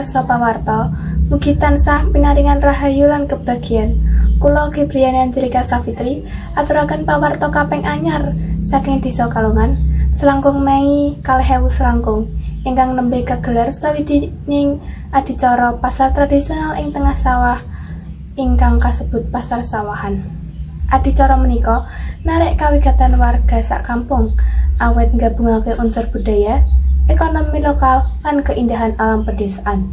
Pamirsa pawarta, mugi tansah pinaringan rahayu lan kebagyan. Kula Gibriana Angelika Safitri aturaken pawarta kaping anyar saking Desa Kalongan selangkung Mei 2000 selangkung ingkang nembe kagelar sawijining adicara pasar tradisional ing tengah sawah ingkang kasebut Pasar Sawahan. Adicara menika narik kawigatan warga sak kampung awit nggabungake unsur budaya, ekonomi lokal, lan keindahan alam pedesaan.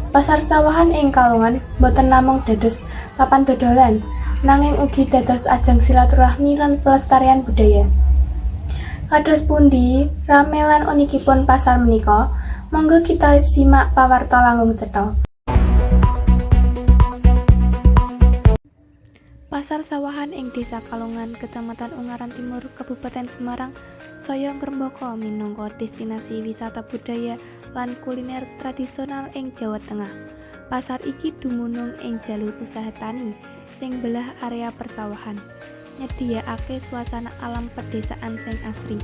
Pasar Sawahan ing Kalongan boten namung dados papan dodolan, nanging ugi dados ajang silaturahmi lan pelestarian budaya. Kados pundi rame lan unikipun pasar menika? Monggo kita simak pawarta langkung cetha. Pasar Sawahan ing Desa Kalongan, Kecamatan Ungaran Timur, Kabupaten Semarang saya ngrembaka minangka destinasi wisata budaya lan kuliner tradisional ing Jawa Tengah. Pasar iki dumunung ing jalur usaha tani sing mbelah area persawahan, nyediakake suasana alam pedesaan sing asri.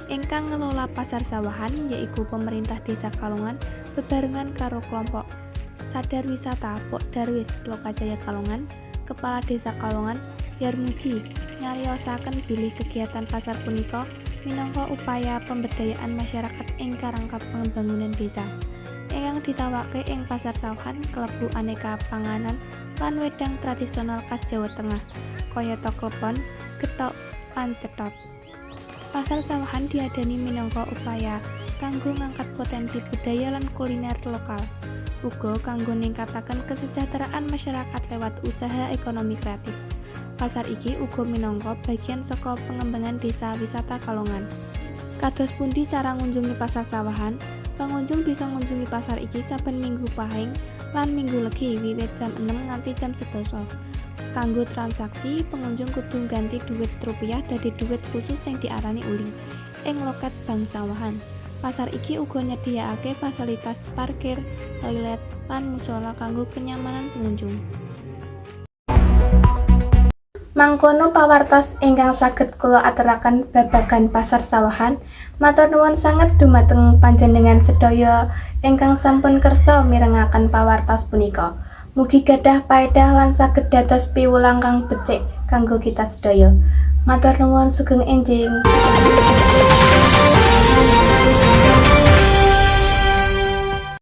Ingkang ngelola Pasar Sawahan yaiku pemerintah Desa Kalongan bebarengan karo kelompok Sadar Wisata Pokdarwis Lokajaya Kalongan. Kepala Desa Kalongan, Yarmuji, nyariosaken bilih kegiatan pasar punika minangka upaya pemberdayaan masyarakat ing kerangka pembangunan desa. Ingkang ditawake ing Pasar Sawahan kalebu aneka panganan lan wedang tradisional khas Jawa Tengah, kayata klepon, gethuk, lan cethot. Pasar Sawahan diadani minangka upaya kanggo ngangkat potensi budaya lan kuliner lokal, uga kanggo ningkataken kesejahteraan masyarakat lewat usaha ekonomi kreatif. Pasar iki uga minangka bagian saka pengembangan Desa Wisata Kalongan. Kados pundi cara ngunjungi Pasar Sawahan? Pengunjung bisa ngunjungi pasar iki saben Minggu Pahing lan Minggu Legi wiwit jam 6 nganti jam 11. Kanggo transaksi, pengunjung kudu ngganti duit rupiah dadi duit khusus sing diarani uli ing loket Bank Sawahan. Pasar iki uga nyediakake fasilitas parkir, toilet, lan musala kanggo kenyamanan pengunjung. Mangkono pawartos ingkang saged kula aturaken babagan Pasar Sawahan. Matur nuwun sanget dumateng panjenengan sedaya ingkang sampun kersa mirengaken pawartos punika. Mugi gadah paedah lan saged dados piwulang kang becik kanggo kita sedaya. Matur nuwun, sugeng enjing.